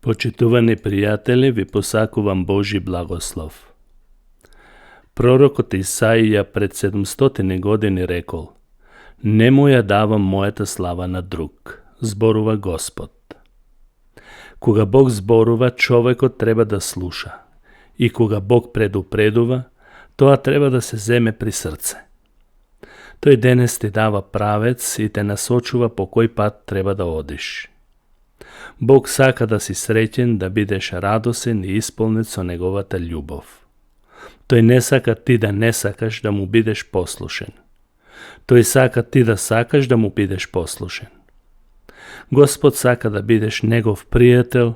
Почитувани пријатели, ви посакувам Божи благослов. Пророкот Исаија пред 700 години рекол: "Нему ја давам мојата слава на друг", зборува Господ. Кога Бог зборува, човекот треба да слуша. И кога Бог предупредува, тоа треба да се земе при срце. Тој денес ти дава правец и те насочува по кој пат треба да одиш. Бог сака да си среќен, да бидеш радосен и исполнет со неговата љубов. Тој не сака ти да не сакаш да му бидеш послушен. Тој сака ти да сакаш да му бидеш послушен. Господ сака да бидеш негов пријател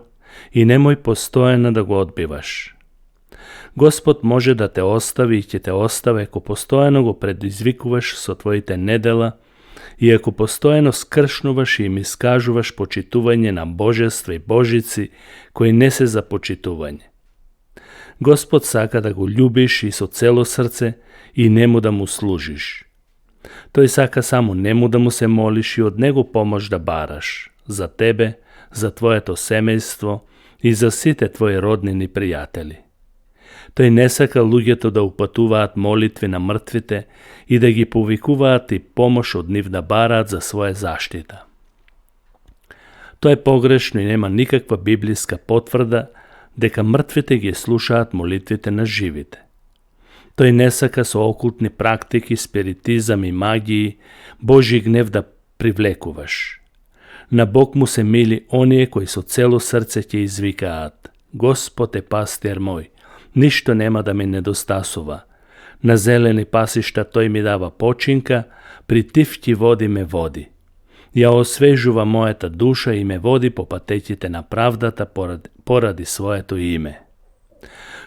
и немој постојано да го одбиваш. Господ може да те остави и ќе те остави ако постојано го предизвикуваш со твоите недела и ако постојано скршнуваш и им искажуваш почитување на божества и божици кои не се за почитување. Господ сака да го љубиш и со цело срце и нему да му служиш. Тој сака само нему да му се молиш и од него помош да бараш, за тебе, за твоето семејство и за сите твои роднини пријатели. Тој не сака луѓето да упатуваат молитви на мртвите и да ги повикуваат и помош од нив да бараат за своја заштита. Тоа е погрешно и нема никаква библиска потврда дека мртвите ги слушаат молитвите на живите. Тој не сака со окултни практики, спиритизам и магии Божи гнев да привлекуваш. На Бог му се мили оние кои со цело срце ќе извикаат: "Господ е пастир мој, ништо нема да ми недостасува. На зелени пасишта тој ми дава починка, при тивки води ме води. Ја освежува мојата душа и ме води по патеќите на правдата поради своето име."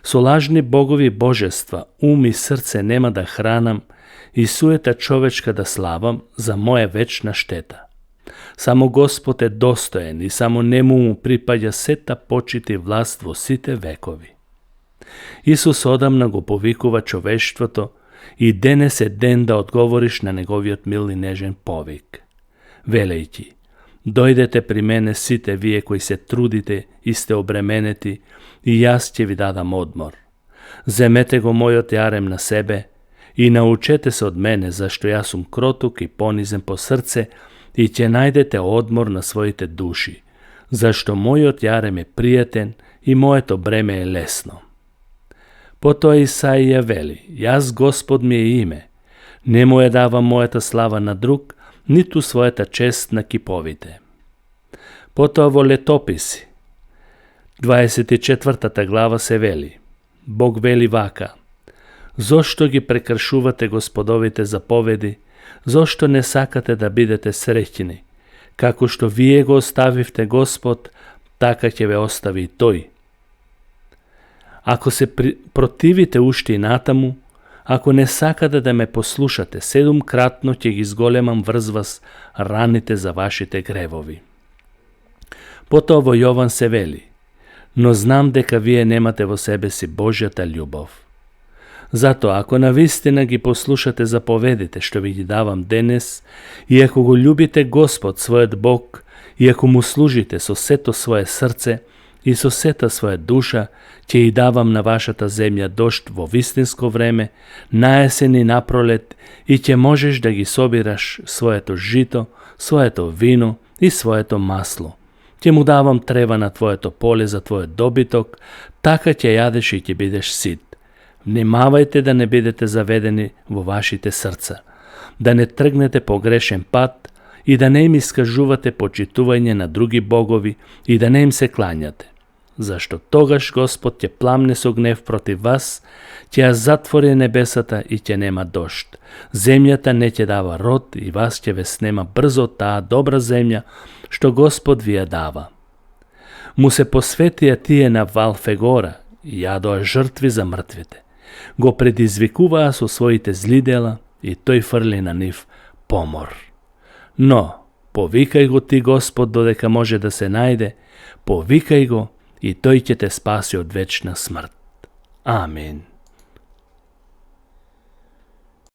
Со лажни богови божества ум и срце нема да хранам и суета човечка да славам за моја вечна штета. Само Господ е достоен и само нему му припаѓа сета почит и власт во сите векови. Исус одамна го повикува човештвото и денес е ден да одговориш на неговиот мил и нежен повик, велејќи: "Дојдете при мене сите вие кои се трудите и сте обременети, и јас ќе ви дадам одмор. Земете го мојот јарем на себе и научете се од мене, зашто јас сум кроток и понизен по срце, и ќе најдете одмор на своите души, зашто мојот јарем е пријатен и моето бреме е лесно." Потоа Исаија вели: "Јас Господ ми е име, нему ја давам мојата слава на друг, ниту својата чест на киповите." Потоа во Летописи, 24 глава се вели: Бог вели вака: "Зошто ги прекршувате Господовите заповеди, зошто не сакате да бидете среќни? Како што вие го оставивте Господ, така ќе ве остави и тој. Ако се противите уште и натаму, ако не сакате да ме послушате, 7-кратно ќе ги зголемам врз вас раните за вашите гревови." Потоа во Јован се вели: "Но знам дека вие немате во себе си Божјата љубов. Затоа, ако навистина ги послушате заповедите што ви ги давам денес, и ако го љубите Господ својот Бог, и ако му служите со сето свое срце и со сета своја душа, ќе и давам на вашата земја дожд во вистинско време, на есен и напролет, и ќе можеш да ги собираш своето жито, своето вино и своето масло. Ќе му давам трева на твоето поле за твојот добиток, така ќе јадеш и ќе бидеш сит. Внимавајте да не бидете заведени во вашите срца, да не тргнете по грешен пат и да не им искажувате почитување на други богови и да не им се клањате. Зашто тогаш Господ ќе пламне со гнев против вас, ќе ја затвори небесата и ќе нема дожд. Земјата не ќе дава род и вас ќе ве снема брзо таа добра земја што Господ ви ја дава." Му се посветија тие на Валфегора и јадоа жртви за мртвите. Го предизвикуваа со своите зли дела и тој фрли на нив помор. Но, повикај го ти Господ додека може да се најде, повикај го и тој ќе те спаси од вечна смрт. Амин.